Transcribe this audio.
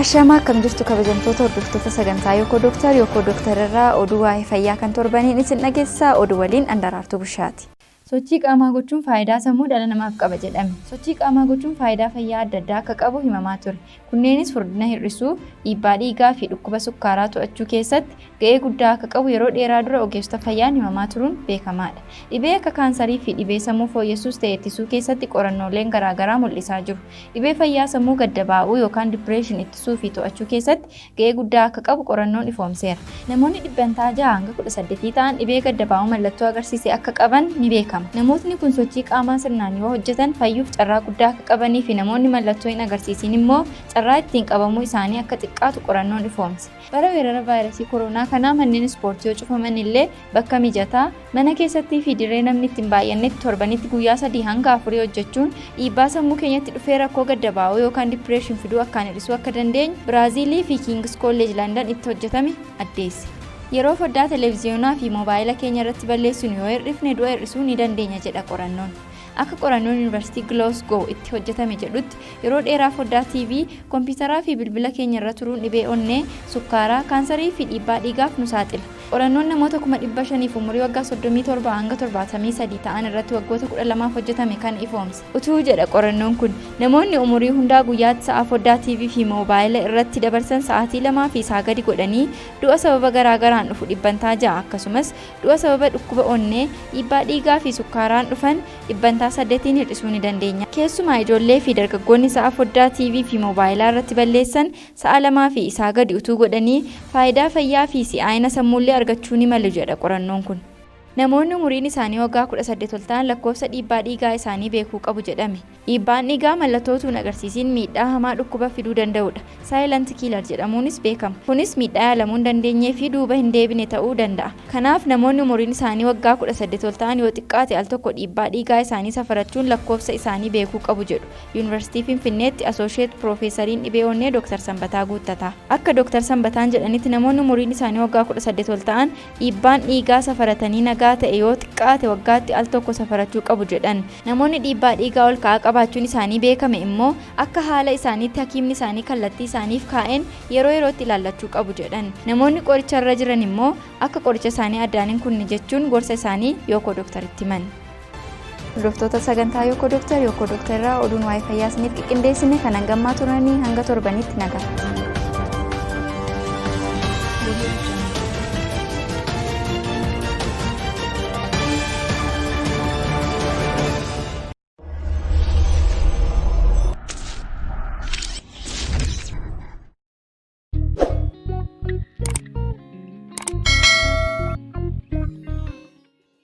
Ashamaa, akkam jirtu kabajamtoota hordoftoota sagantaa Yookoo Dooktar? Yookoo Dooktar irraa oduu waa'ee fayyaa kan torbaniin isin dhageessisaa. Oduu waliin Andaraartuu Bushaati. Sochii qaamaa gochuun faayidaa sammuu dhala namaaf qaba jedhame. Sochii qaamaa gochuun faayidaa fayyaa adda addaa akka qabu himamaa ture. Kunneenis furdina hir'isuu, dhiibbaa dhiigaa fi dhukkuba sukkaaraa to'achuu keessatti ga'ee guddaa akka qabu yeroo dheeraa dura ogeessota fayyaan himamaa turuun beekamaadha. Dhibee akka kaansarii fi dhibee sammuu fooyyessuus ta'e ittisuu keessatti qorannooleen garaagaraa mul'isaa jiru. Dhibee fayyaa sammuu gadda baa'uu yookaan depression ittisuu fi to'achuu keessatti ga'ee guddaa akka qabu qorannoon ifoomseera. Namoonni dhibbantaa 6 hanga 18 ta'an dhibee gadda baa'uu mallattoo agarsiise akka qaban ni beekama. Namootni kun sochii qaamaa sirnaan yoo hojjetan fayyuuf carraa guddaa akka qabanii fi namoonni mallattoo hin agarsiisiin immoo carraa ittiin qabamuu isaanii akka xiqqaatu qorannoon ifoomse. Bara weerara vaayirasii koronaa kanaa manneen ispoortii yoo cufaman illee bakka mijataa, mana keessattii fi dirree namni itti hin baay'annetti torbanitti guyyaa 3 hanga 4 hojjechuun dhiibbaa sammuu keenyatti dhufee rakkoo gadda baa'uu yookaan depression fiduu akkaan hir'isuu akka dandeenyu Biraaziilii fi King's College London itti hojjetame addeesse. Yeroo foddaa televiziyoonaa fi moobaayila keenya irratti balleessinu yoo hir'ifne du'a hir'isuu ni dandeenya jedha qorannoon. Akka qorannoon Yuunivarsiitii Giloosgoow itti hojjetame jedhutti, yeroo dheeraa foddaa TV, kompiitaraa fi bilbila keenya irra turuun dhibee onnee, sukkaaraa, kaansarii fi dhiibbaa dhiigaaf nu saaxila. Qorannoon namoota 500,000 umurii waggaa 37 hanga 73 ta'an irratti waggoota 12f hojjetame kana ifoomse. Utuu jedha qorannoon kun, namoonni umurii hundaa guyyaatti sa'aa foddaa TV fi moobaayila irratti dabarsan sa'aatii lamaa fi isaa gadi godhanii, du'a sababa garaa garaan dhufu dhibbantaa 6 akkasumas du'a sababa dhukkuba onnee, dhiibbaa dhiigaa fi sukkaaraan dhufan dhibbantaa 8n hir'isuu ni dandeenya. Keessumaa ijoollee fi dargaggoonni sa'a foddaa TV fi moobaayilaa irratti balleessan sa'a lamaa fi isaa gadi utuu godhanii faayidaa fayyaa fi si'aayina sammuullee argachuu ni malu jedha qorannoon kun. Namoonni umuriin isaanii waggaa 18 ol ta'an lakkoofsa dhiibbaa dhiigaa isaanii beekuu qabu jedhame. Dhiibbaan dhiigaa mallattoo utuu hin agarsiisiin miidhaa hamaa dhukkuba fiduu danda'udha. Silent killer jedhamuunis beekama. Kunis miidhaa yaalamuu hin dandeenyee fi duuba hin deebine ta'uu danda'a. Kanaaf namoonni umuriin isaanii waggaa 18 ol ta'an yoo xiqqaate al tokko dhiibbaa dhiigaa isaanii safarachuun lakkoofsa isaanii beekuu qabu jedhu Yuunivarsiitii Finfinneetti Asoosheet Piroofeesariin dhibee onnee Dr. Sanbataa Guuttataa. Akka Dr. Sanbataan jedhanitti namoonni umuriin isaanii waggaa 18 ol ta'an dhiibbaan dhiigaa safaratanii nagaa ta'e yoo xiqqaate waggaatti al tokko safarachuu qabu jedhan. Namoonni dhiibbaa dhiigaa ol ka'aa qabaachuun isaanii beekame immoo akka haala isaaniitti hakiimni isaanii kallattii isaaniif kaa'een yeroo yerootti ilaallachuu qabu jedhan. Namoonni qoricha irra jiran immoo akka qoricha isaanii addaan hin kunne jechuun gorsa isaanii Yookoo Dooktaritti himan. Hordoftoota sagantaa Yookoo Dooktar, Yookoo Dooktar irraa oduun waa'ee fayyaa isiniif qiqqindeessine kan hangammaa turanii, hanga torbanitti nagaatti.